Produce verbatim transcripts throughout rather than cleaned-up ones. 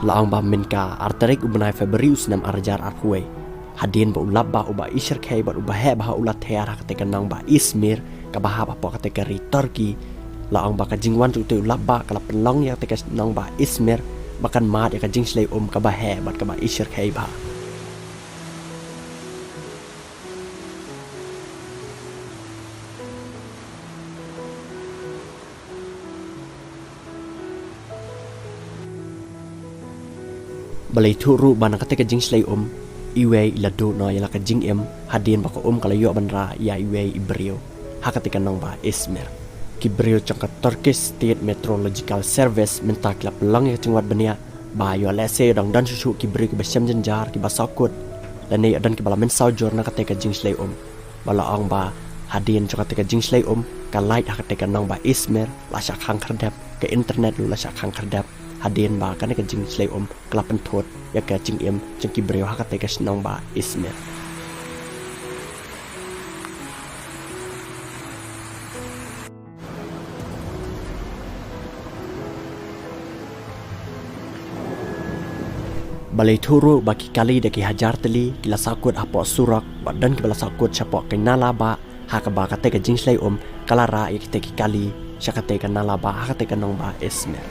La ong ba mynta ka ar tarik u bnai February u snem ar hajar arphew wei, hadien ba u lapbah uba i shyrkhei bad uba heh bha u la thiar ha katei ka nongbah Izmir kaba hap hapoh katei ka ri Turkey. La ong ba ka jingwan jong utei u lapbah ka la pynlong ïa katei ka nongbah Izmir ba kan mad ïa ka jingshlei um kaba heh bad kaba i shyrkhei bha. Ba la ïathuh ruh ba na katei ka jingshlei um, iwei i la duh noh ïa la ka jingim hadien ba ka um ka la ïoh ban rah ïa iwei i briew ha katei ka nongbah Izmir. Ki briew jong ka Turkish State Meteorological Service mynta ki la pynlong ïa ka jingwad bniah ba ïoh lehse ïa dang don shuh shuh ki briew kiba shem jynjar, kiba sahkut, lane ïa don kiba la mynsaw jur na katei ka jingshlei um. Ba la ong ba hadien jong katei ka jingshlei um, ka light ha katei ka nongbah Izmir la shah khang khyrdep, ka internet ruh la shah khang khyrdep hadien ba kane ka jingshlei um ka la pynthut ïa ka jingim jong ki briew ha katei ka shnong ba Izmir. Ba la ïathuh ruh ba ki kali da ki hajar tylli ki la sahkut hapoh surok, bad don kiba la sahkut shapoh ka nala bah, ha kaba katei ka jingshlei um ka la rah ïa kitei ki kali sha katei ka nala bah ha katei ka nongbah Izmir.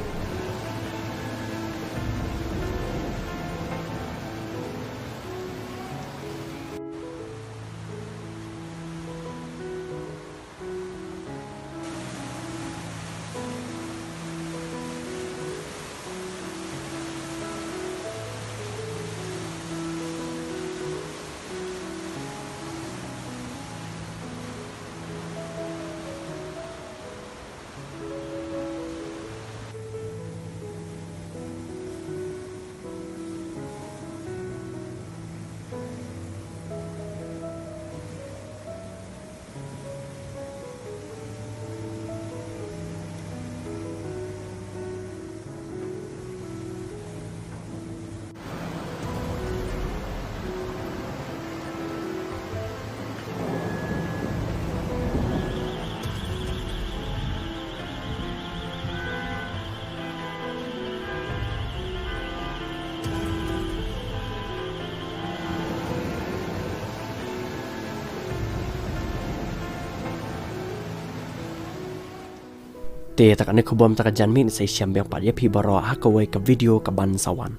Te kata kane ka khubor mynta ka janmiet, sa shem biang pat ïa phi baroh ha kawei ka video kaban sa wan.